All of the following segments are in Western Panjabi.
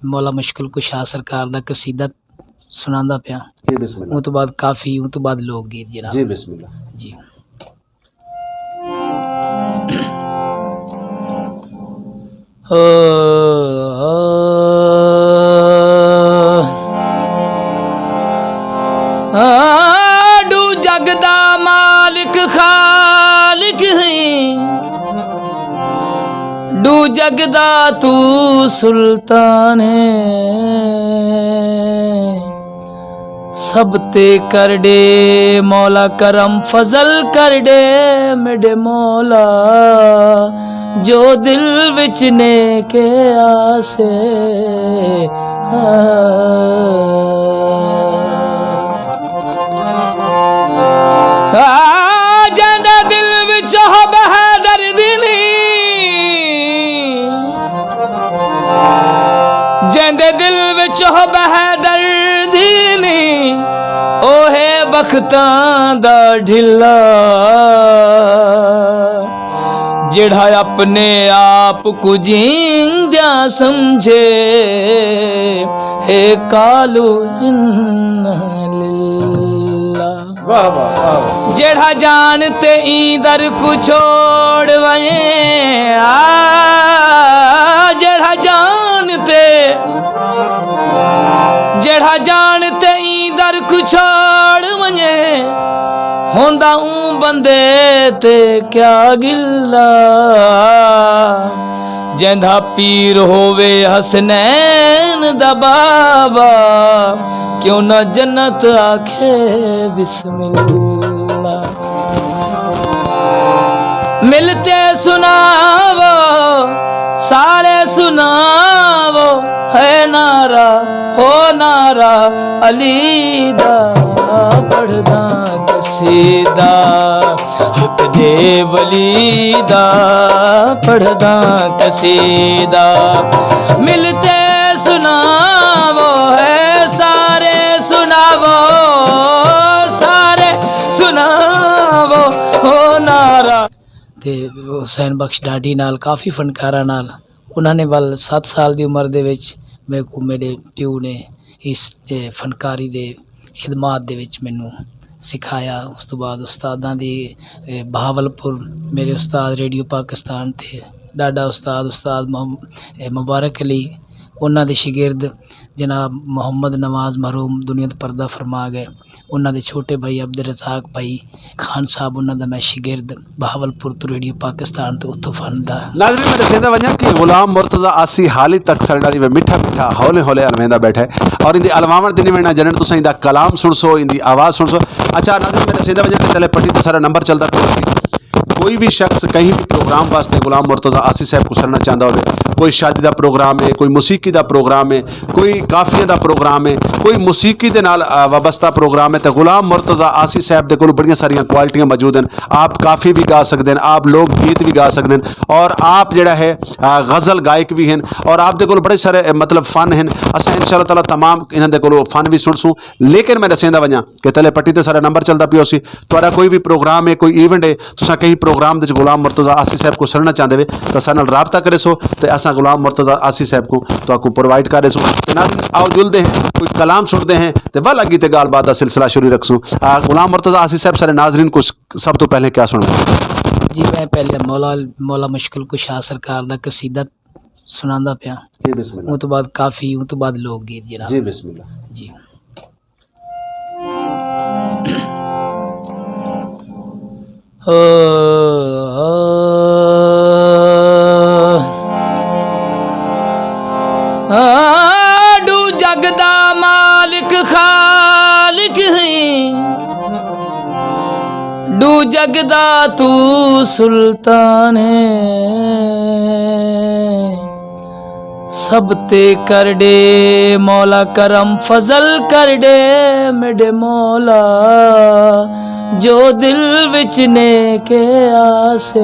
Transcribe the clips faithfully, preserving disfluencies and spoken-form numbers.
مولا مشکل کشا سرکار دا قصیدہ سناندا پیا۔ جی، بسم اللہ۔ اون تو بعد کافی، اون تو بعد لوک گیت جناب۔ جی، بسم اللہ۔ جی۔ آ، ڈو جگ دا مالک خالق ہے، ڈو جگ دا تو سلطان ہے۔ سب تے کر ڈے مولا، کرم فضل کر ڈے میرے مولا، جو دل وچ نیک آسے۔ آ، جیندے دل وچ ہو بہادر دی نہیں، جیندے دل وچ ہو بہادر دی نہیں، او ہے بختاں دا ڈھلا، جڑا اپنے آپ کو جیندیاں سمجھے۔ اے کالو انا للہ۔ واہ، واہ، واہ، واہ۔ جڑا جان تے ایں در کو چھوڑ وئے، آ، جڑا جان تے، جڑا جان تے ایں در کو چھوڑ وئے، ہوندا اوں بندے تے کیا گلا۔ جیندا پیر ہووے حسنین دا بابا، کیوں نہ جنت آکھے بسم اللہ۔ ملتے سناو، سارے سناو، ہے نعرہ، ہو نعرہ علی دا، پڑھدا قصیدہ۔ حق دے ولی دا پڑھدا قصیدہ، ملتے سناو ہے سارے سناو، سارے سناو ہو نعرہ۔ تے حسین بخش ڈاڈی نال کافی فنکاراں نال انہاں نے ول ست سال دی عمر دے وچ میرے کو میرے پیو نے اس، اے، فنکاری دے خدمات دے وچ مینوں سکھایا۔ اس تو بعد استاداں دی، اے، بہاولپور میرے استاد ریڈیو پاکستان تے ڈاڈا استاد، استاد محم-، اے، مبارک علی، انہاں دے شاگرد جناب محمد نواز مرحوم دنیا دا پردہ فرما گئے۔ انہاں دے چھوٹے بھائی عبدالرزاق بھائی خان صاحب، انہاں دا میں شاگرد بہاولپور تو ریڈیو پاکستان تو اتھوں فن دا۔ ناظرین، میں دسیندا ونجاں کہ غلام مرتضی آسی حالی تک سرنالی میں میٹھا میٹھا ہولے ہولے الویندا بیٹھا ہے اور ان دی الواون تے نہیں وینا جنن تساں ان دا کلام سن سو، ان دی آواز سن سو۔ اچھا ناظرین، میں دسیندا ونجاں کہ تلے پٹی تے سارا نمبر چلدا پیا سی۔ کوئی بھی شخص کہیں بھی پروگرام واسطے غلام مرتضی آسی صاحب کو سننا چاہتا ہوئے، کوئی شادی دا پروگرام ہے، کوئی موسیقی دا پروگرام ہے، کوئی قافیے دا پروگرام ہے، کوئی موسیقی دے نال، آ، وابستہ پروگرام ہے، تے غلام مرتضی آسی صاحب دے کول بڑیاں ساریاں کوالٹیاں موجود ہیں۔ آپ کافی بھی گا سکدے ہیں، آپ لوک گیت بھی گا سکدے ہیں، اور آپ جڑا ہے، آ، غزل گائک بھی ہیں، اور آپ دے کول بڑے سارے، اے، مطلب فن ہیں۔ اساں انشاءاللہ تعالیٰ تمام انہاں دے کولوں فن بھی سن سوں، لیکن میں دسیندا ونجاں کہ تلے پٹی تے سارا نمبر چلدا پیو سی۔ تہاڈا کوئی بھی پروگرام ہے، کوئی ایونٹ ہے، تساں کہیں پروگرام دے وچ غلام مرتضی آسی صاحب کو سننا چاہندے وے، تاں ساڈے نال رابطہ کرے سو تے اساں غلام مرتضی آسی صاحب کو تہاکوں پرووائیڈ کرے سو۔ تے ناظرین، آؤ جلدے ہیں، کوئی کلام سنتے ہیں تے ول اگی تے گال بات دا سلسلہ شروع رکھسوں۔ آ، غلام مرتضی آسی صاحب سارے ناظرین کو س-، سب تو پہلے کیا سننا؟ جی، میں پہلے مولا، مولا مشکل کشا سرکار دا قصیدہ سناندا پیا۔ جی، بسم اللہ۔ اس تو بعد کافی، اس تو بعد لوک گیت جناب۔ جی، بسم اللہ۔ جی۔ آ، ڈو جگ دا مالک خالق ہے، ڈو جگ دا تو سلطان ہے۔ سب تے کر ڈے مولا، کرم فضل کر ڈے میرے مولا، جو دل وچ نیک آسے۔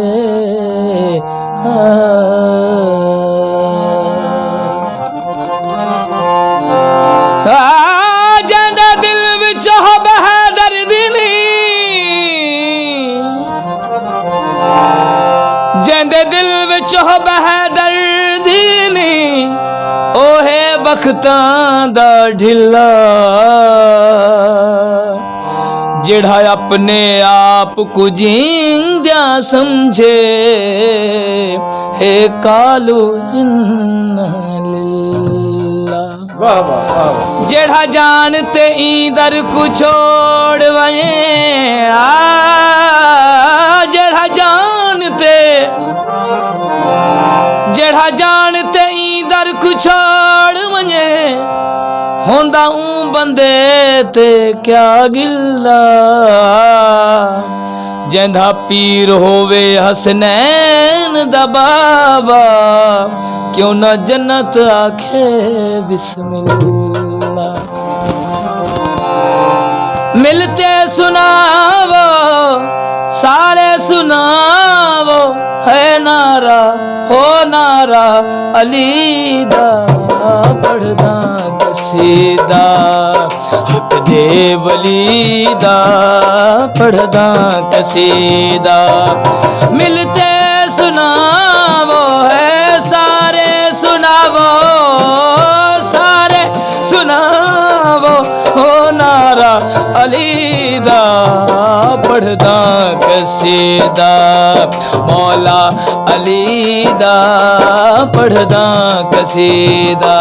آ، جیندا دل وچ ہو بہادر دی نہیں، جیندے دل وچ ہو بہادر دی نہیں، او ہے بختاں دا ڈھلا، جڑا اپنے آپ کو جیندیاں سمجھے، ہے کالو انا للہ۔ واہ، واہ، واہ، واہ۔ جڑا جان تے ایں در کو چھوڑ وئے، آ، جڑا جان تے، جڑا جان تے ایں در کو چھوڑ وئے، ہوندا اوں بندے تے کیا گلا، جیندا پیر ہووے حسنین دا بابا، کیوں نہ جنت آکھے بسم اللہ۔ ملتے سناو، سارے سناو، ہے نعرہ، ہو نعرہ، علی دا پڑھدا قصیدہ، حق دے ولی دا پڑھدا قصیدہ۔ ملتے سناو، ہے سارے سناو، سارے سناو، ہو نعرہ علی دا پڑھدا قصیدہ، مولا علی دا پڑھدا قصیدہ۔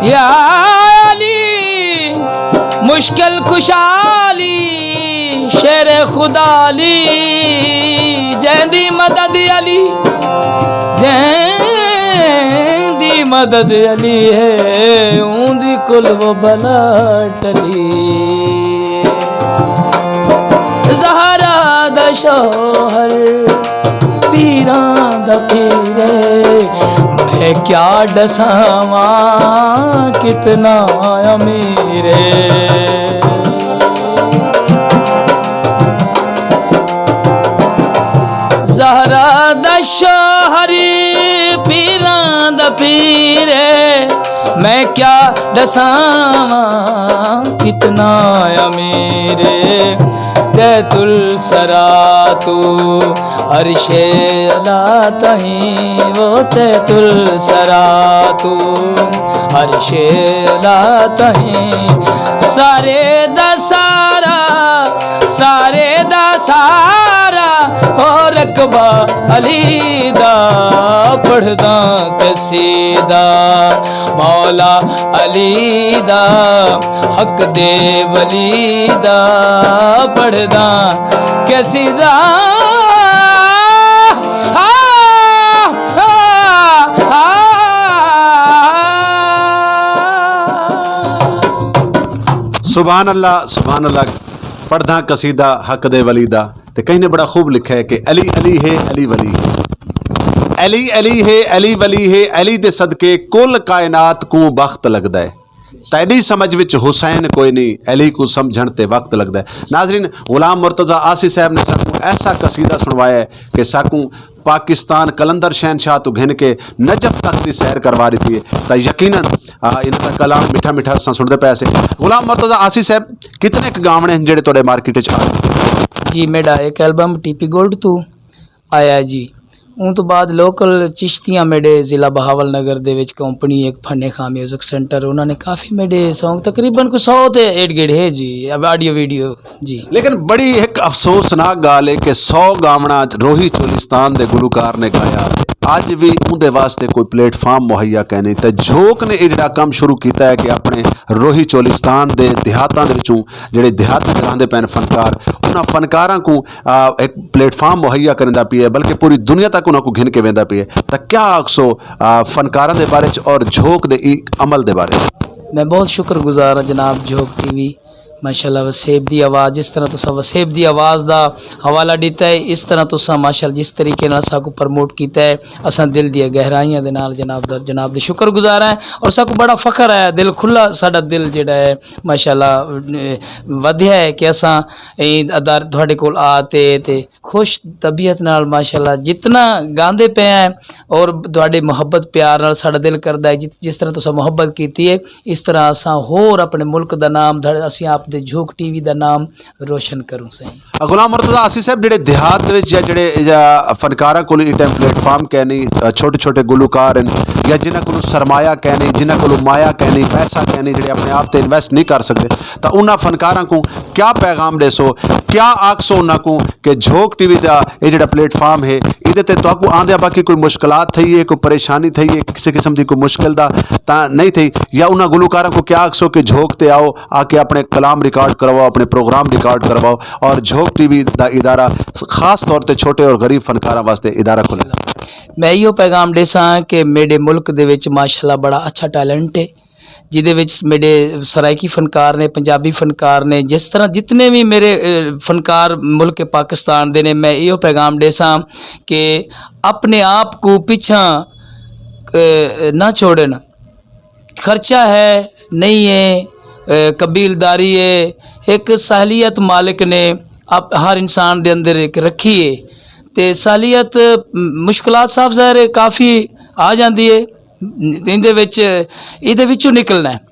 یا علی، مشکل کشا علی، شیر خدا علی، جیندی مدد علی، جیندی مدد علی ہے، اوندی کل وہ بلا ٹلی۔ زہرا دا شوہر، پیراں دا پیر اے، میں کیا ڈساواں کتنا امیر اے۔ زہرا دا شوہر، پیراں دا پیر اے، میں کیا دساواں کتنا امیر اے۔ تیت السرا تو عرش اعلیٰ تہیں، وہ تیت السرا تو عرش اعلیٰ تہیں۔ سارے دا سارا، سارے دا سارا، او رقبہ علی دا پڑھدا قصیدہ۔ مولا علی دا، حق دے ولی دا، پڑھدا قصیدہ۔ آ، آ، آ۔ سبحان اللہ، سبحان اللہ۔ پڑھدا قصیدہ حق دے ولی دا۔ تے کہیں نے بڑا خوب لکھا ہے کہ علی علی ہے، علی ولی ہے۔ علی علی ہے، علی ولی ہے، علی دے صدقے کل کائنات کو وقت لگدا ہے۔ تیڈی سمجھ وچ حسین کوئی نہیں، علی کو سمجھن تے وقت لگدا ہے۔ ناظرین، غلام مرتضی آسی صاحب نے ساکوں ایسا قصیدہ سنوایا ہے کہ ساکوں پاکستان قلندر شہنشاہ تو گھن کے نجف تک دی سیر کروا دتی ہے۔ تاں یقیناً، آ، انہاں دا کلام مٹھا مٹھا اساں سنتے پے سے۔ غلام مرتضی آسی صاحب، کتنے ک گاونے ہیں جڑے تہاڈے مارکیٹ وچ آ؟ جی، میرا ایک البم ٹی پی گولڈ تو آیا جی۔ اون تو بعد لوکل چشتیاں میرے ضلع بہاول نگر دے وچ کمپنی ایک فن خواہ میوزک سینٹر، انہاں نے کافی میرے سانگ تقریباً کو سو تے ایڈ گیڈ ہے جی، اب آڈیو ویڈیو جی۔ لیکن بڑی ایک افسوسناک گال ہے کہ سو گاونا روہی چولستان دے گلوکار نے گایا، اج بھی اون دے واسطے کوئی پلیٹ فارم مہیا کہنی۔ تے جھوک نے یہ جڑا کم شروع کیتا ہے کہ اپنے روہی چولستان دے دیہاتاں دے وچوں جڑے دیہات وچ رہندے پے نے فنکار، انہاں فنکاراں کو، آ، ایک پلیٹ فارم مہیا کریندا پیا ہے، بلکہ پوری دنیا تک انہاں کو گھن کے ویندا پیا ہے۔ تاں کیا آکھسو، آ، فنکاراں دے بارے چ اور جھوک دے ای عمل دے بارے چ؟ میں بہت شکر گزار ہاں جناب جھوک ٹی وی، ماشاءاللہ، وسیب دی آواز، جس طرح تساں وسیب دی آواز دا حوالہ دیتا ہے، اس طرح تساں ماشاءاللہ جس طریقے نال ساکو پروموٹ کیتا ہے، اساں دل دی گہرائیاں دے نال جناب دا، جناب دے شکر گزار ہیں۔ اور ساکو بڑا فخر ہے، دل کھلا ساڈا دل جڑا ہے ماشاءاللہ، اے، ودھیا ہے کہ اساں اے ادار تہاڈے کول آ تے تے خوش طبیعت نال ماشاءاللہ جتنا گاندے پے ہیں، اور تہاڈے محبت پیار نال ساڈا دل کردا ہے، جت- جس طرح تساں محبت کیتی ہے، اس طرح اساں ہور اپنے ملک دا نام دھڑ-، اسیں آپ دے جھوک ٹی وی دا نام روشن کروں سائیں۔ غلام مرتضی آصف صاحب، جڑے دیہات دے وچ یا جڑے یا فنکاراں کول اس ٹائم پلیٹ فارم کہنی، چھوٹے چھوٹے گلوکار ہیں یا جنہاں کول سرمایہ کہنی، جنہاں کول مایا کہنی، پیسہ کہنی، جڑے اپنے آپ تے انویسٹ نہیں کر سکتے، تاں انہاں فنکاراں کو کیا پیغام دے سو؟ کیا آکھ سو انہاں کو کہ جھوک ٹی وی دا یہ جڑا پلیٹ فارم ہے، ادھے تے تہاکو آندے باقی کوئی مشکلات تھئی ہے، کوئی پریشانی تھئی ہے، کسی قسم دی کوئی مشکل دا تاں نہیں تھئی؟ یا انہاں گلوکاراں کو کیا آکھ سو کہ جھوک تے آؤ، آ کے اپنے کلام ریکارڈ کرواؤ، اپنے پروگرام ریکارڈ کرواؤ، اور جھوک ٹی وی دا ادارہ خاص طور تے چھوٹے اور غریب فنکاراں واسطے ادارہ کھلے؟ میں ایہو پیغام ڈیساں کہ میڈے ملک دے وچ ماشاءاللہ بڑا اچھا ٹیلنٹ ہے، جدے وچ میڈے سرائیکی فنکار نے، پنجابی فنکار نے، جس طرح جتنے بھی میرے، اے، فنکار ملک پاکستان دے نے، میں ایہو پیغام ڈیساں کہ اپنے آپ کو پچھاں، اے، نہ چھوڑن۔ خرچہ ہے، نہیں ہے، اے، قبیلداری ہے، ایک صلاحیت مالک نے آپ ہر انسان دے اندر ایک رکھی ہے۔ تے صلاحیت، م-، مشکلات صاف ظاہر ہے کافی آ جاندی ہے۔ ایندے وچ، ایندے وچوں نکلنا ہے۔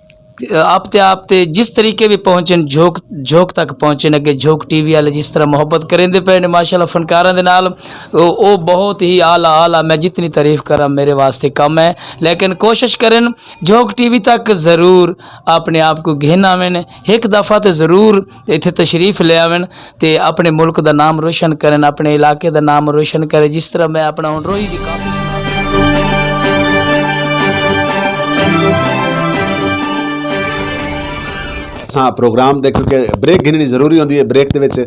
آپ تے آپ تے جس طریقے بھی پہنچن، جھوک، جھوک تک پہنچن، اگے جھوک ٹی وی والے جس طرح محبت کریندے پے نے ماشاءاللہ فنکاراں دے نال، او، او بہت ہی اعلیٰ، اعلیٰ، میں جتنی تعریف کراں میرے واسطے کم ہے، لیکن کوشش کرن جھوک ٹی وی تک ضرور اپنے آپ کو گھن آون۔ ایک دفعہ تے ضرور اتھے تشریف لے آون تے اپنے ملک دا نام روشن کرن، اپنے علاقے دا نام روشن کرن، جس طرح میں اپنا ہن روہی دی کافی سنا۔ اساں پروگرام دے، کیونکہ بریک گھننی ضروری ہوندی ہے، بریک دے وچ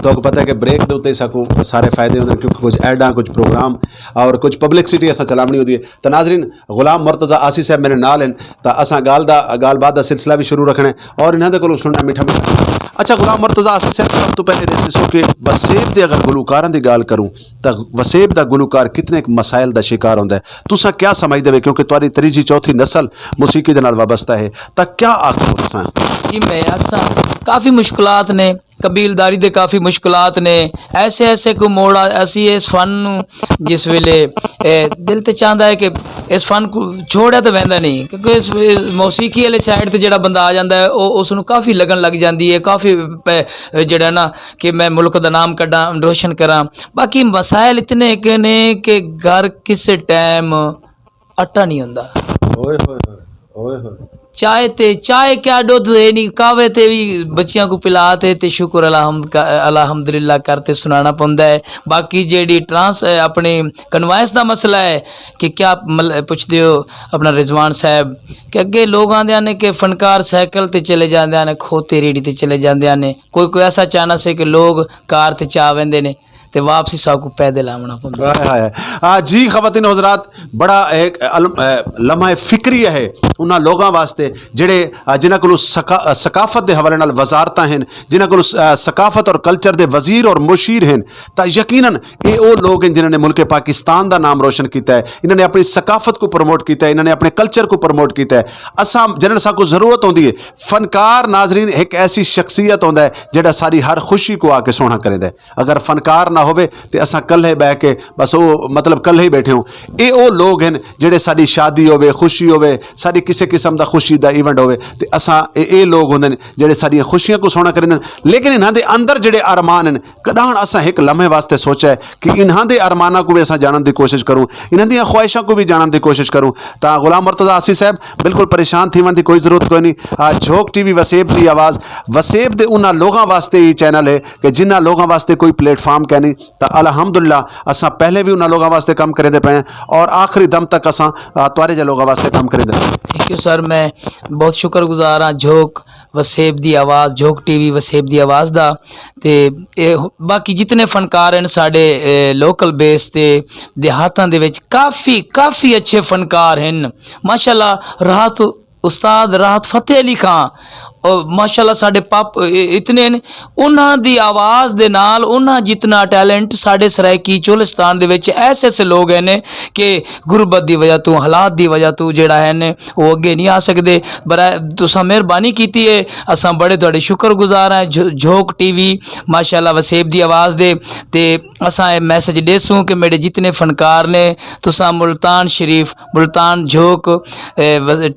تہاکوں پتہ ہے کہ بریک دے اُتے ساکوں سارے فائدے ہوندے نے، کیونکہ کچھ ایڈاں، کچھ پروگرام اور کچھ پبلسٹی اساں چلاونی ہوندی ہے۔ تاں ناظرین، غلام مرتضی آسی صاحب میرے نال ہیں، تاں اساں گال دا، گال بات دا سلسلہ بھی شروع رکھنا ہے اور انہاں دے کولوں سننا میٹھا میٹھا۔ اچھا غلام مرتضی آسی صاحب، سب تو پہلے دے سو کہ وسیب دے اگر گلوکاراں دی گال کروں تاں وسیب دا گلوکار کتنے ایک مسائل دا شکار ہوندا ہے، تساں کیا سمجھدے وے؟ کیونکہ تہاڈی تریجی چوتھی نسل موسیقی دے نال وابستہ ہے، تاں کیا آکھو تساں؟ جی، میں آکھساں، کافی مشکلات نے، قبیلداری دے کافی مشکلات نے۔ ایسے ایسے کو موڑ آ-، اسی اس فن نو جس ویلے، اے، دل تے چاہندا ہے کہ اس فن کو چھوڑیا تے ویندا نہیں، کیونکہ اس، اس موسیقی والے سائیڈ تے جڑا بندہ آ جاندا ہے، او اس نو کافی لگن لگ جاندی ہے، کافی پے-، جڑا نا کہ میں ملک دا نام کڈاں، روشن کراں۔ باقی مسائل اتنے کہ نے کہ گھر کسے ٹائم آٹا نہیں ہوندا۔ اوئے ہوئے ہوئے، اوئے ہوئے۔ چائے تے، چائے کیا، دودھ اے نہیں، قہوے تے بھی بچیاں کو پلا تے، تے شکر الحمد کا-، الحمدللہ کر تے سنانا پوندا ہے۔ باقی جیڑی ٹرانس-، اے، اپنی کنوائنس دا مسئلہ ہے کہ کیا مل-، پوچھدے ہو اپنا رضوان صاحب کہ اگے لوگ آندے نے کہ فنکار سائیکل تے چلے جاندے نے، کھوتے ریڑھی تے چلے جاندے نے، کوئی، کوئی ایسا چانس ہے کہ لوگ کار تے چا ویندے نے؟ تے واپسی ساکو پیدل آونا پوندا۔ ہائے ہائے۔ آ، جی خواتین و حضرات، بڑا ایک الم-، اے، لمحہ فکری ہے انہاں لوگاں واسطے جڑے، آ، جنہاں کولوں ثقا-، آ، ثقافت دے حوالے نال وزارتاں ہن، جنہاں کولوں س-، آ، ثقافت اور کلچر دے وزیر اور مشیر ہن، تاں یقیناً اے او لوگ ہن جنہاں نے ملک پاکستان دا نام روشن کیتا ہے، انہاں نے اپنی ثقافت کو پروموٹ کیتا ہے، انہاں نے اپنے کلچر کو پروموٹ کیتا ہے۔ اساں جنہاں ساکو ضرورت ہوندی ہے، فنکار ناظرین ایک ایسی شخصیت ہوندا ہے جڑا ساری ہر خوشی کو آ کے سوہنا کریندا ہے۔ اگر فنکار نہ ہووے تے اساں کلھے بہ کے بس او، مطلب، کلھے ہی بیٹھے ہوں۔ اے او لوگ ہن جڑے ساڈی شادی ہووے، خوشی ہووے، ساڈی کسے قسم دا خوشی دا ایونٹ ہووے تے اساں اے، اے لوگ ہوندے نے جڑے ساڈیاں خوشیاں کو سوہنا کریندے نے۔ لیکن انہاں دے اندر جڑے ارمان ہن، کداں اساں ایک لمحے واسطے سوچا ہے کہ انہاں دے ارماناں کو بھی اساں جانن دی کوشش کروں، انہاں دیاں خواہشاں کو بھی جانن دی کوشش کروں؟ تاں غلام مرتضی آسی صاحب، بالکل پریشان تھیون دی کوئی ضرورت کوئی نہیں۔ آ، جھوک ٹی وی وسیب دی آواز، وسیب دے انہاں لوگاں واسطے ہی چینل ہے کہ جنہاں لوگاں واسطے کوئی پلیٹ فارم کہنی، تاں الحمدللہ اساں پہلے بھی انہاں لوگاں واسطے کم کریندے پئے ہیں اور آخری دم تک اساں، آ، تہاڈے جے لوگاں واسطے کم کریندے پئے ہیں۔ تھینک یو سر، میں بہت شکر گزار ہاں جھوک وسیب دی آواز، جھوک ٹی وی وسیب دی آواز دا۔ تے اے ہو-، باقی جتنے فنکار ہیں ساڈے، اے، لوکل بیس تے دیہاتاں دے وچ کافی، کافی اچھے فنکار ہیں ماشاءاللہ۔ راحت، استاد راحت فتح علی خان، اور ماشاءاللہ ساڈے پاپ اتنے نے، انہاں دی آواز دے نال انہاں جتنا ٹیلنٹ ساڈے سرائیکی چولستان دے وچ ایسے ایسے لوگ ہیں نے کہ غربت دی وجہ تو، حالات دی وجہ تو جڑا ہے نے، وہ اگے نہیں آ سکدے۔ برائے تساں مہربانی کیتی ہے، اساں بڑے تہاڈے شکر گزار ہیں۔ جھوک ٹی وی، ماشاءاللہ وسیب دی آواز دے، تے اساں اے میسج ڈیسوں کہ میرے جتنے فنکار نے، تساں ملتان شریف، ملتان جھوک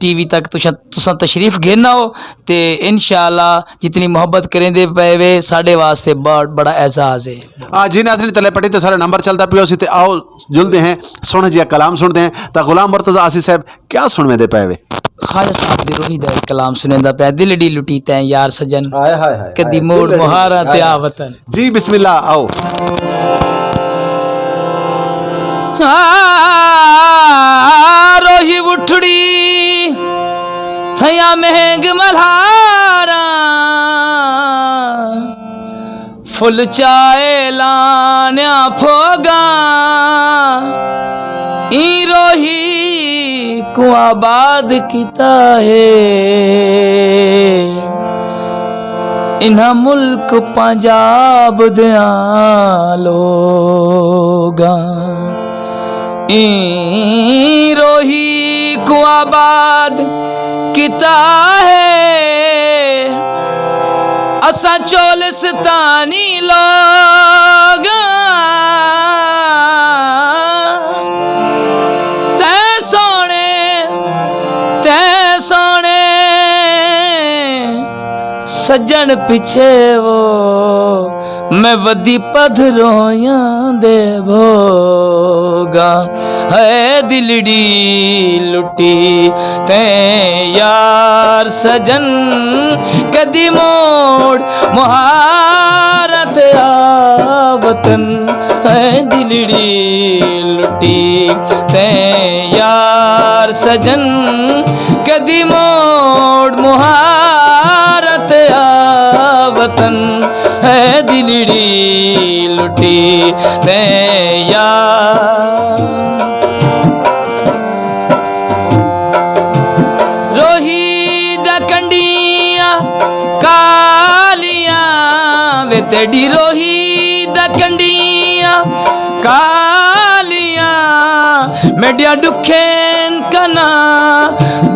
ٹی وی تک تساں تشریف گھن آؤ، تے انشاءاللہ جتنی محبت کریں دے پے وے ساڈے واسطے بڑا اعزاز ہے۔ آ جی ناظرین، تلے پٹی تے سارا نمبر چلدا پیو سی، تے آؤ جلدے ہیں، سونا جیا کلام سنتے ہیں۔ تا غلام مرتضی آسی صاحب کیا سنوے دے پے وے؟ خواجہ صاحب دی روہی دا ایک کلام سنیندا پیا، دلڑی لٹی تیں یار سجن، ہائے ہائے ہائے کدی ہائے، موڑ دلڑی مہارا لٹی، تے ہائے آ ہائے۔ وطن۔ جی بسم اللہ، آؤ۔ آ، روہی اٹھڑی تھیا مہنگ ملھارا، فل چائے لانیا پھوگا، ای روہی کو آباد کیتا ہے۔ انہاں ملک پنجاب دیاں لوگاں، ایں روہی کو آباد کیتا ہے۔ اساں چولستانی لوگ، تے سونے، تے سونے سجن پچھے وہ، میں ودی پدھ رویاں دے بھوگاں۔ ہے دلڑی لٹی تیں یار سجن، کدی موڑ مہارت آ وطن۔ ہے دلڑی لٹی تیں یار سجن، کدی موڑ مہارت آ وطن۔ ہے دلڑی لٹی تیں یار۔ روہی دا کنڈیاں کالیاں، وے تیڈی روہی دا کنڈیاں کالیاں، میڈیاں ڈکھین کنا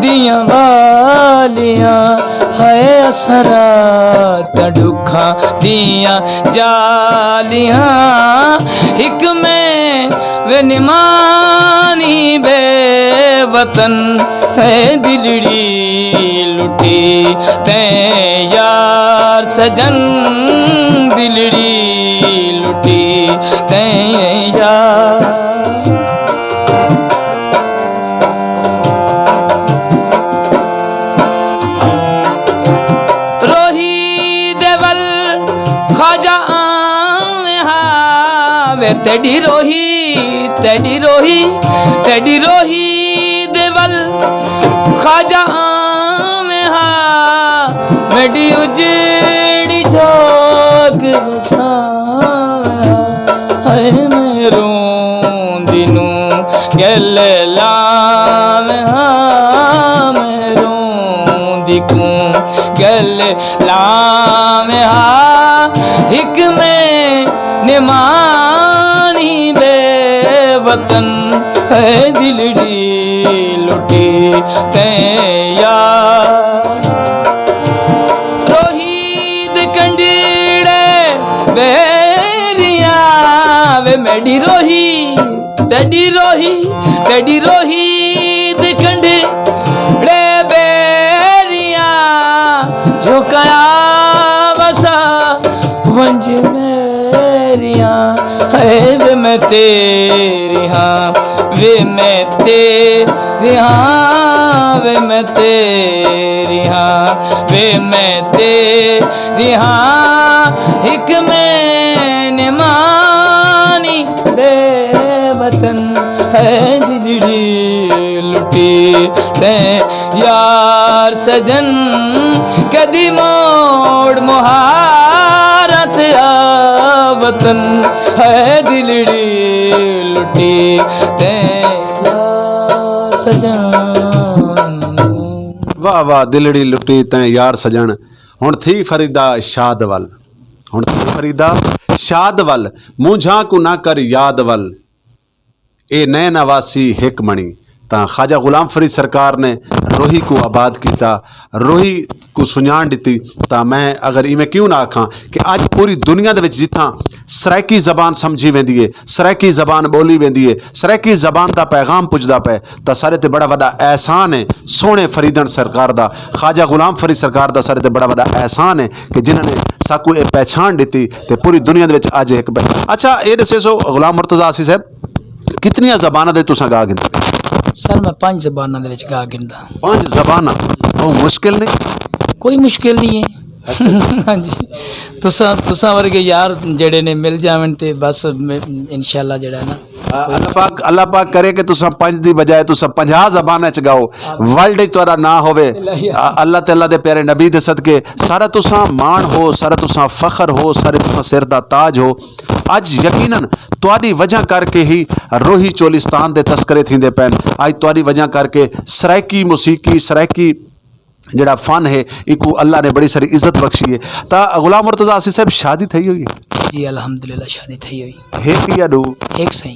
دیاں والیاں، ہائے اسرات ڈکھاں دیاں جالیاں، ہک میں وے نمانی بے وطن۔ ہے دلڑی لٹی تیں یار سجن، دلڑی لٹی تیں یار۔ روہی دے ول خواجہ آویں ہا، وے تیڈی روہی، تیڈی روہی، تیڈی روہی دے ول خواجہ آویں ہا، میڈی اجڑی جھوک وساویں ہا۔ ہائے میں روندی نوں گل لاویں ہا، میں روندی کوں گل لاویں ہا، ہک میں نمانی بے وطن۔ ہے دلڑی لٹی تیں یار۔ روہی دے کنڈیڑے بیریاں، وے میڈی روہی، تیڈی روہی، تیڈی روہی دے کنڈیڑے بیریاں، جھوکایا وسا ونج میریاں۔ ہے وے میں تیری ہاں، وے میں تیری ہاں، وے میں تیری ہاں، وے میں تیری ہاں، ہک میں نمانی بے وطن۔ ہے دلڑی لٹی تیں یار سجن، کدی موڑ مہارت آ وطن۔ ہے دلڑی لٹی تیں یار سجن۔ واہ واہ، دلڑی لٹی تیں یار سجن، ہن تھی فریدا شاد ول، ہن تھی فریدا شاد ول، مونجھاں کو نہ کر یاد ول، اے نئے نواسی ہک منی۔ تاں خواجہ غلام فرید سرکار نے روہی کو آباد کیتا، روہی کو سنجان دتی۔ تاں میں اگر ایویں کیوں نہ آکھاں کہ اج پوری دنیا دے وچ جتھاں سرائیکی زبان سمجھی ویندی ہے، سرائیکی زبان بولی ویندی ہے، سرائیکی زبان دا پیغام پجدا پے، تاں سارے تے بڑا وڈا احسان ہے سوہنے فریدن سرکار دا، خواجہ غلام فرید سرکار دا سارے تے بڑا وڈا احسان ہے کہ جنہاں نے ساکو اے پہچان دتی تے پوری دنیا دے وچ اج ایک پہ۔ اچھا، اے دسے سو غلام مرتضی آسی صاحب، کتنیاں زباناں دے تساں گا گھندے؟ سر، میں پنج زباناں دے وچ گا گھندا۔ پنج زباناں؟ بہت مشکل نہیں؟ کوئی مشکل نہیں ہے۔ ہاں جی، تساں تساں ورگے یار جڑے نے مل جاون تے بس میں انشاءاللہ جڑا ہے نا۔ آ، اللہ پاک، اللہ پاک کرے کہ تساں پنج دی بجائے تساں پنجاہ زباناں چ گاؤ، ورلڈ وچ تہاڈا ناں ہووے۔ آ، اللہ تے اللہ دے پیارے نبی دے صدقے سارا تساں مان ہو، سارا تساں فخر ہو، سارے تساں سر دا تاج ہو۔ اج یقیناً تہاڈی وجہ کر کے ہی روہی چولستان دے تذکرے تھیندے پین۔ اج تہاڈی وجہ کر کے سرائیکی موسیقی، سرائیکی جڑا فن ہے، ایکو اللہ نے بڑی ساری عزت بخشی ہے۔ تا غلام مرتضی آصف صاحب، شادی تھئی ہوئی ہے؟ جی، الحمدللہ، شادی تھئی ہوئی۔ ایک یا دو؟ ایک سہی۔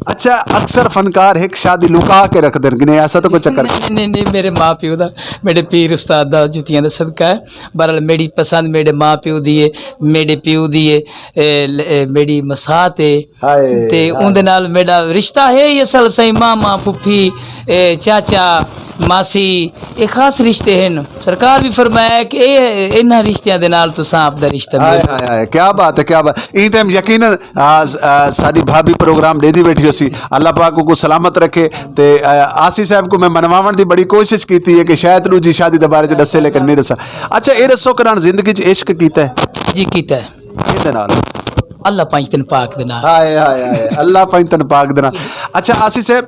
اچھا، اکثر فنکار ایک شادی لکا کے رکھ دین، کہ نہیں، ایسا تو کوئی چکر نہیں، نہیں، نہیں، میرے ماں پیو دا، میرے پیر استاد دا، جتیاں دا صدقہ ہے۔ بہرحال، میری پسند میرے ماں پیو دی ہے، میرے پیو دی ہے، اے، ل-، اے، میری مسات ہے۔ ہائے، تے ہائے۔ اوندے نال میرا رشتہ ہے ہی اصل سہی، ماما، پھپھی، اے، چاچا، ماسی، اے خاص رشتے ہیں۔ سرکار بھی فرمایا ہے کہ اے، انہاں رشتیاں دے نال تساں آپ دا رشتہ ہائے، مل۔ ہائے، ہائے، کیا بات ہے، کیا بات۔ این ٹائم یقیناً، آ، س-، آ، ساڈی بھابھی پروگرام دے دی بیٹھی ہوسی۔ اللہ پاک کو سلامت رکھے۔ تے، آ، آسی صاحب کو میں منواون دی بڑی کوشش کیتی ہے کہ شاید دوجی شادی دے بارے چ دسے، لیکن نہیں دسا۔ اچھا، اے دسو کہ زندگی چ عشق کیتا ہے؟ جی، کیتا ہے۔ کس دے نال؟ اللہ پنج تن پاک دے نال۔ ہائے، ہائے، ہائے، اللہ پنج تن پاک دے نال۔ اچھا، آسی صاحب،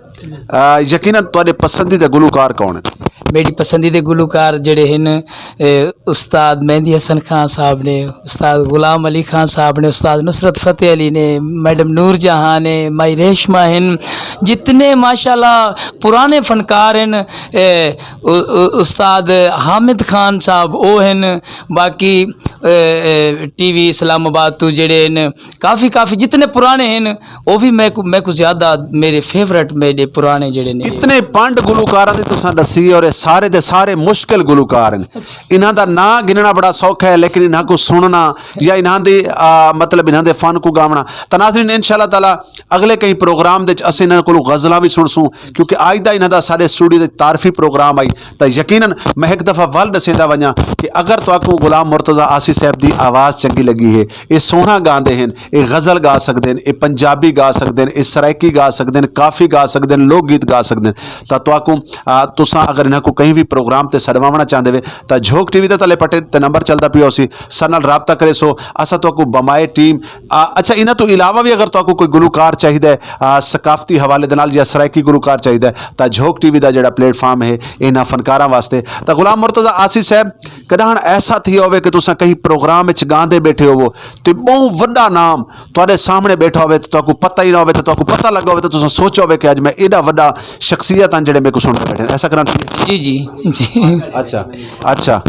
آ، یقیناً تہاڈے پسندیدہ گلوکار کون ہے؟ میری پسندیدہ گلوکار جڑے ہیں، اے، استاد مہندی حسن خان صاحب نے، استاد غلام علی خان صاحب نے، استاد نصرت فتح علی نے، میڈم نور جہاں نے، مائی ریشما ہیں، جتنے ماشاءاللہ پرانے فنکار ہیں، اے، ا-، ا-، استاد حامد خان صاحب او ہیں، باقی، اے، اے، ٹی وی اسلام آباد تو جڑے ہیں، کافی، کافی جتنے پرانے ہیں، او بھی میں کو، میں کو زیادہ میرے فیورٹ میرے پرانے جڑے نے۔ اتنے پنڈ گلوکاراں دی تساں دسی اور اے سارے دے سارے مشکل گلوکار ہیں۔ انہاں دا ناں گننا بڑا سوکھا ہے، لیکن انہاں کو سننا یا انہاں دی، آ، مطلب انہاں دے فن کو گاونا۔ تاں ناظرین، انشاءاللہ تعالیٰ اگلے کئی پروگرام دے وچ اسیں انہاں کولوں غزلاں وی سن سوں، کیونکہ اج دا انہاں دا ساڈے سٹوڈیو دے تعارفی پروگرام آئی۔ تاں یقیناً میں ایک دفعہ ول دسیندا ونجاں کہ اگر تہاکوں غلام مرتضی آصف صاحب دی آواز چنگی لگی ہے، اے سوہنا گاندے ہن، اے غزل گا سکدے ہن، اے پنجابی گا سکدے ہن، اے سرائیکی گا سکدے ہن، کافی گا سکدے ہن، لوک گیت گا سکدے ہن، تاں تہاکوں، آ، تساں اگر انہاں کو کہیں بھی پروگرام تے سڈواونا چاہندے وے، تاں جھوک ٹی وی دے تلے پٹے تے نمبر چلدا پیا ہوسی، ساڈے نال رابطہ کرے سو، اساں تہاکوں بمائے ٹیم، آ، اچھا، انہاں تو علاوہ بھی اگر تہاکوں کوئی گلوکار چاہیدا ہے، آ، ثقافتی حوالے دے نال یا سرائیکی گلوکار چاہیدا ہے، تاں جھوک ٹی وی دا جڑا پلیٹ فارم ہے انہاں فنکاراں واسطے۔ تاں غلام مرتضی آصف صاحب، کداں ایسا تھی ہووے کہ تساں کہیں پروگرام وچ گاندے بیٹھے ہوو تے بہت وڈا نام تہاڈے سامنے بیٹھا ہووے تے تہاکوں پتہ ہی نہ ہووے تے تہاکوں پتہ لگا ہووے تے تساں سوچا ہووے کہ اج میں ایڈا وڈا شخصیت ہن جڑے میرے کو سن کے بیٹھے نے۔ ایسا کداں تھی؟ جی، جی، جی۔ اچھا، اچھا،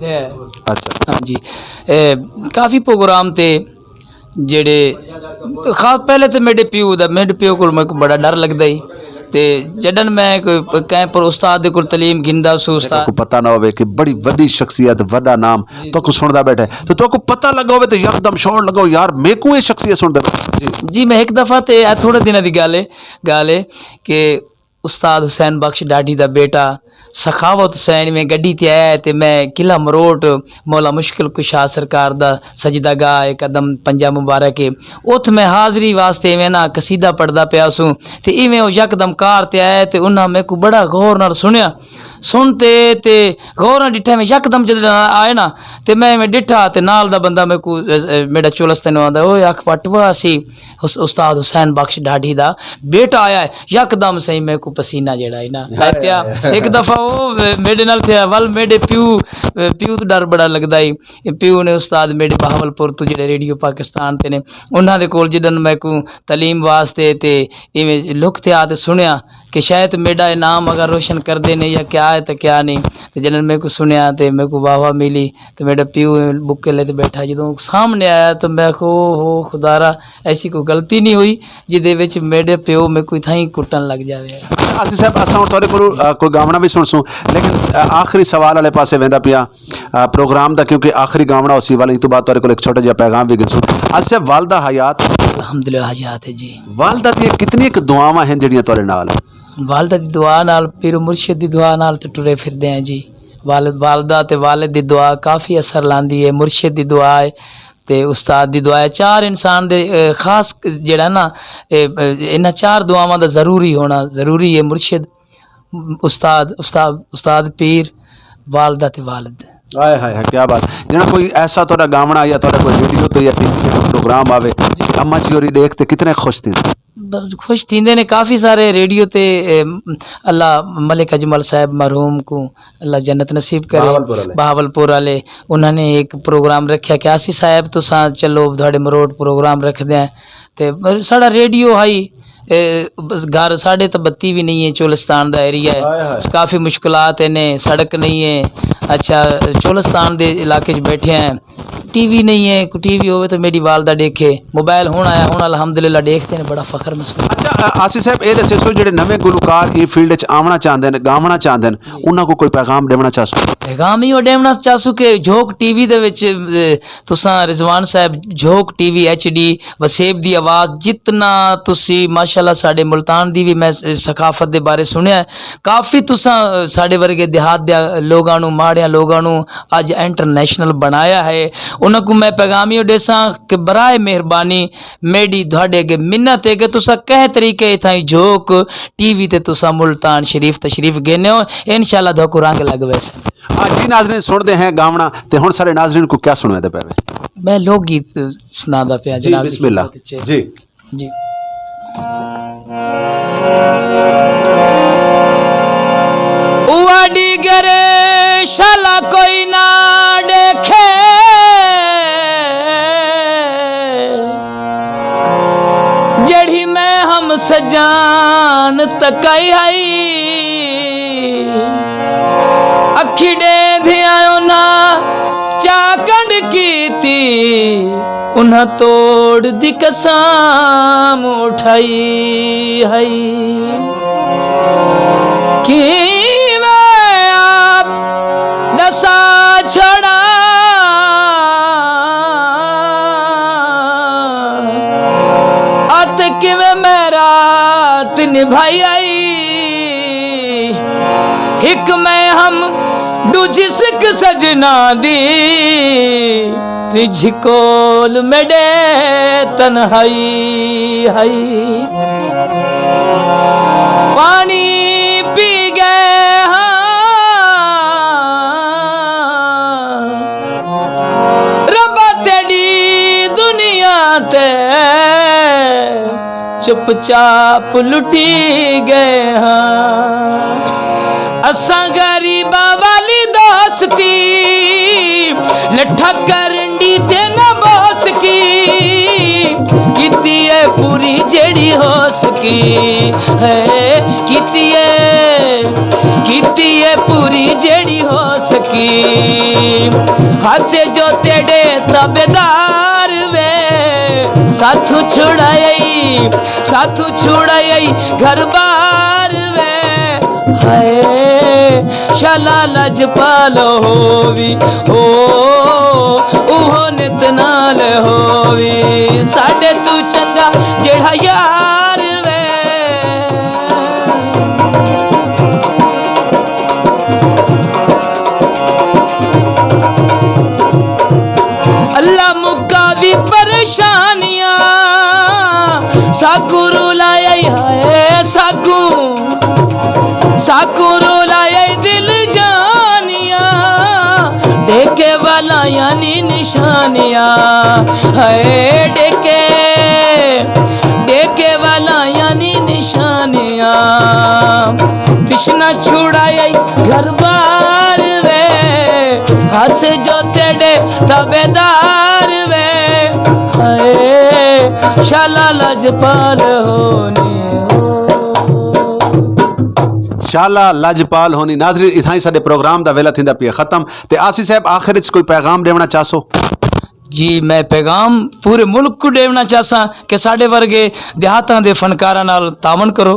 اچھا۔ ہاں جی۔ اے، کافی پروگرام تے جڑے خاص پہلے تے میرے پیو دا، میرے پیو کو میرے کو بڑا ڈر لگدا ہی۔ تے جڈن میں کوئی کہیں پر استاد دے کول تعلیم گھندا سو، استاد کو پتہ نہ ہووے کہ بڑی وڈی شخصیت، وڈا نام تو کو سندا بیٹھا ہے، تو تو کو پتہ لگا ہووے تو یکدم شور لگاؤ، "یار، میرے کو یہ شخصیت سندا بیٹھا ہے۔" جی۔ جی، میں ایک دفعہ تے، اے تھوڑے دناں دی گل ہے، گل ہے کہ استاد حسین بخش ڈاڈی دا بیٹا سخاوت حسین میں گڈی تے آیا ہے تے میں قلعہ مروٹ مولا مشکل کشا سرکار دا سجدہ گاہ ہے، قدم پنجا مبارک ہے، اتھ میں حاضری واسطے میں نا قصیدہ پڑھدا پیا سوں۔ تے ایویں او یکدم کار تے آیا تے انہاں میکوں بڑا غور نال سنیا۔ سن تے، تے غور نال ڈٹھا، میں یکدم جد آئے نا، تے میں ایویں ڈٹھا تے نال دا بندہ میکوں، اے، اے، میرا چولس تینوں آندا، "اوئے اکھ پٹوا سی، اس-، استاد حسین بخش ڈھاڈی دا بیٹا آیا ہے۔" یکدم سہی میکوں پسینہ جیڑا ہے نا، ہائے، پیا۔ ہائے، ہائے۔ ایک دفعہ او، اے، میرے نال تھیا، ول میرے پیو، اے، پیو تو ڈر بڑا لگدا ہی۔ پیو نے استاد میرے بہاولپور تو جڑے ریڈیو پاکستان تے نے، انہاں دے کول جدن میکوں تعلیم واسطے تے ایویں لک تے آ تے سنیا، کہ شاید میرا انعام اگر روشن کردے نے یا کیا ہے تے کیا نہیں۔ تے جنہاں نے میرے کو سنیا تے میرے کو واہ واہ ملی، تے میرا پیو بکے لے تے بیٹھا۔ جدوں سامنے آیا تو میں کو، او خدا را، ایسی کوئی غلطی نہیں ہوئی جدے وچ میرے پیو میرے کو اتھاں ہی کٹن لگ جاوے۔ آصف صاحب، اساں ہن تہاڈے کولوں، آ، کوئی گاونا وی سن سوں، لیکن، آ، آخری سوال والے پاسے ویندا پیا، آ، پروگرام دا، کیونکہ آخری گاونا اسی والا، اس تو بعد تہاڈے کول ایک چھوٹا جہا پیغام وی گھنسوں۔ آصف صاحب، والدہ حیات؟ الحمدللہ حیات ہے جی۔ والدہ دی کتنی ایک دعاواں ہیں جڑیاں تہاڈے نال؟ والدہ دی دعا نال، پیر و مرشد دی دعا نال تے ٹرے پھردے ہیں جی۔ والد، والدہ تے والد دی دعا کافی اثر لاندی ہے، مرشد دی دعا ہے تے استاد دی دعا ہے۔ چار انسان دے، اے، خاص جڑا نا، اے، اے، انہاں چار دعاواں دا ضروری ہونا ضروری ہے۔ مرشد، استاد، استاد، استاد پیر، والدہ تے والد۔ ہائے ہائے ہائے، کیا بات۔ جنہاں کوئی ایسا تہاڈا گاونا یا تہاڈا کوئی ویڈیو تے یا ٹی وی تے کوئی پروگرام آوے، اما جی ہوری دیکھ تے کتنے خوش تھی؟ بس خوش تھیندے نے، کافی سارے ریڈیو تے، اے، اللہ ملک اجمل صاحب مرحوم کو اللہ جنت نصیب کرے۔ بہاولپور والے۔ بہاولپور والے، انہاں نے ایک پروگرام رکھیا کہ آسی صاحب تساں چلو تہاڈے مروٹ پروگرام رکھدے ہیں۔ تے ساڈا ریڈیو ہائی، اے، بس گھر ساڈے تے بتی بھی نہیں ہے، چولستان دا ایریا ہے۔ ہائے ہائے۔ کافی مشکلات نے، سڑک نہیں ہے۔ اچھا، چولستان دے علاقے چ بیٹھے ہیں، ٹی وی نہیں ہے، کوئی ٹی وی ہوئے تو میری والدہ دیکھے۔ موبائل ہن آیا، ہن الحمدللہ دیکھتے ہیں، بڑا فخر محسوس۔ اچھا، آ-، آصف صاحب، اے دسو سو جڑے نویں گلوکار اے فیلڈ وچ آونا چاہندے نے، گاونا چاہندے نے، انہاں کو کوئی پیغام دیونا چاہسو؟ پیغام ہی او دیونا چاہسو کہ جھوک ٹی وی دے وچ، اے، تساں رضوان صاحب، جھوک ٹی وی ایچ ڈی، وسیب دی آواز، جتنا تسی ماشاءاللہ ساڈے ملتان دی بھی میں ثقافت دے بارے سنیا ہے، کافی تساں ساڈے ورگے دیہات دے لوگاں نوں، ماڑیاں لوگاں نوں اج انٹرنیشنل بنایا ہے۔ انہاں کو میں پیغامی ڈیساں کہ برائے مہربانی میڈی تہاڈے اگے منت ہے کہ تساں کہہ طریقے اتھاں جھوک ٹی وی تے تساں ملتان شریف تشریف گھنے ہو، انشاءاللہ تہاکوں رنگ لگ ویسے۔ آ جی ناظرین، سنتے ہیں گاونا، تے ہن سارے ناظرین کو کیا سنوے دے پے وے؟ میں لوک گیت سنادا پیا جی، جناب دی بسم اللہ۔ خدمت وچ۔ جی۔ جی۔ واڈی گرے شالا کوئی نہ ڈیکھے، جڑی میں ہم سجان تکائی ہائی۔ اکھی ڈیندھیاں انہاں چا کنڈ کیتی، انہاں توڑ دی قسم اٹھائی ہئی۔ کیویں آپ دسا چھڑا، ات کیویں میں رات نبھائی آئی۔ ہک میں ہم دوجھی سکھ سجنا دی، تیجھی کول میڈے تنہائی ہئی۔ پانی پی گئے ہاں، ربا تیری دنیا تے چپ چاپ لٹی گئے ہاں۔ اساں غریباں والی دوستی، لٹھا کرنڈی تے نہ بوسکی، کیتی ہے پوری جیڑی ہو سکی ہے، کیتی ہے، کیتی ہے پوری جیڑی ہو سکی۔ ہاسے جو تیرے تابعدار وے، ساتھوں چھڑائی، ساتھوں چھڑائی گھر بار وے۔ ہائے شالا لجپال ہووی، او، اوہو نت نال ہووی، ساڈے تو چنگا جیڑا یار وے۔ اللہ مکاوی پریشانیاں، ساکو رولایا ہی ہائے ساکو، ساکو رولایا ہی دل جانیاں، ڈیکے والا یعنی نشانیاں، ہائے ڈیکے، ڈیکے والا یعنی نشانیاں۔ تشنا چھڑائی گھر بار وے، ہس جو تیرے تابعدار وے۔ ہائے شالا لجپال ہونی ہو۔ شالا لجپال ہونی۔ ناظرین، اتھاں ہی ساڈے پروگرام دا ویلا تھیندا پیا ختم۔ تے آسی صاحب، آخر وچ کوئی پیغام ڈیونا چاہسو؟ جی، میں پیغام پورے ملک کو ڈیونا چاہساں کہ ساڈے ورگے دیہاتاں دے فنکاراں نال تعاون کرو۔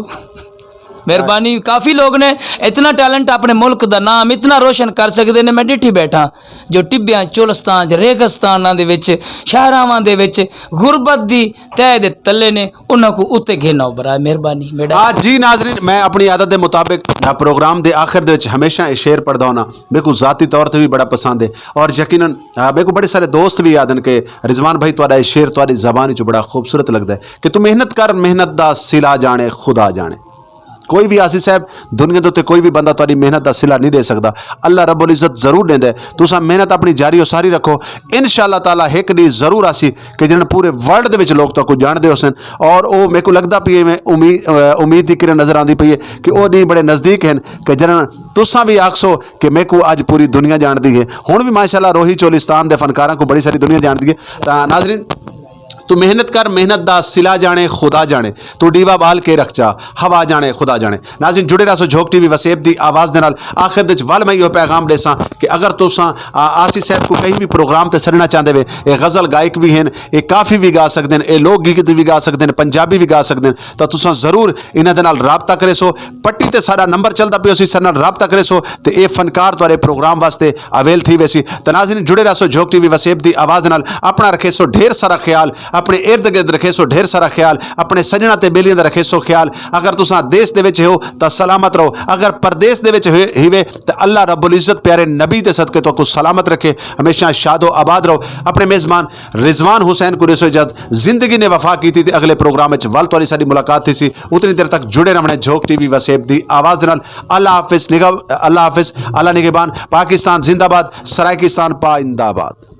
مہربانی۔ کافی لوگ نے اتنا ٹیلنٹ، اپنے ملک دا نام اتنا روشن کر سکدے نے۔ میں ڈٹھی بیٹھا جو ٹبیاں، چولستان، ریگستاناں دے وچ، شہراواں دے وچ غربت دی تہ دے تلے نے، انہاں کو اُتے گھناؤ، برائے مہربانی میڈا۔ آ جی ناظرین، میں اپنی عادت دے مطابق، آ، پروگرام دے آخر دے وچ ہمیشہ یہ شعر پڑھدا ہونا۔ میرے کو ذاتی طور تے بھی بڑا پسند ہے، اور یقیناً، آ، میرے کو بڑے سارے دوست بھی یاد ہیں کہ رضوان بھائی، تہاڈا یہ شعر تہاڈی زبان وچ بڑا خوبصورت لگدا ہے کہ تو محنت کر، محنت دا صلہ جانے خدا جانے۔ کوئی بھی آسی صاحب، دنیا دے تے کوئی بھی بندہ تہاڈی محنت دا صلہ نہیں دے سکدا۔ اللہ رب العزت ضرور دیندا ہے۔ تساں محنت اپنی جاری و ساری رکھو، انشاءاللہ تعالیٰ ایک دی ضرور آسی کہ جنہاں پورے ورلڈ دے وچ لوگ تہاکوں جاندے ہوسن، اور او میرے کو لگدا پئی ہے، میں امید، امید دی کرن نظر آندی پئی ہے کہ او دن بڑے نزدیک ہیں کہ جنہاں تساں بھی آکھسو کہ میرے کو اج پوری دنیا جاندی ہے۔ ہن بھی ماشاءاللہ روہی چولستان دے فنکاراں کو بڑی ساری دنیا جاندی ہے۔ تاں ناظرین، تو محنت کر، محنت دا صلہ جانے خدا جانے، تو ڈیوا بال کے رکھ جا، ہوا جانے خدا جانے۔ ناظرین، جڑے رہسو جھوک ٹی وی وسیب دی آواز دے نال۔ آخر دے وچ ول میں ایہو پیغام ڈیساں کہ اگر تساں، آ، آسی صاحب کو کہیں بھی پروگرام تے سرنا چاہندے وے، اے غزل گائک بھی ہیں، اے کافی بھی گا سکدے ہیں، اے لوک گیت بھی گا سکدے ہیں، پنجابی بھی گا سکدے ہیں، تو تساں ضرور انہاں دے نال رابطہ کرے سو۔ پٹی تے ساڈا نمبر چلدا پیا، اسی سر نال رابطہ کرے سو تے اے فنکار تہاڈے پروگرام واسطے اویل تھی ویسی۔ تے ناظرین، جڑے رہسو جھوک ٹی وی وسیب دی آواز دے نال۔ اپنا رکھے سو ڈھیر سارا خیال، اپنے ارد گرد رکھے سو ڈھیر سارا خیال، اپنے سجنا تے بیلیاں دا رکھے سو خیال۔ اگر تساں دیش دے وچ ہو تاں سلامت رہو، اگر پردیش دے وچ ہوئے، ہیوے تے اللہ رب العزت پیارے نبی دے صدقے تو کو سلامت رکھے، ہمیشہ شاد و آباد رہو۔ اپنے میزبان رضوان حسین کو دسو اجازت۔ زندگی نے وفا کی تھی تے اگلے پروگرام وچ ول تہاڈی ساڈی ملاقات تھی سی۔ اتنی دیر تک جڑے رہنے جھوک ٹی وی وسیب دی آواز دے نال۔ اللہ حافظ، نگہ-، اللہ حافظ، اللہ نگہبان۔ پاکستان زندہ باد، سرائیکستان پائندہ باد۔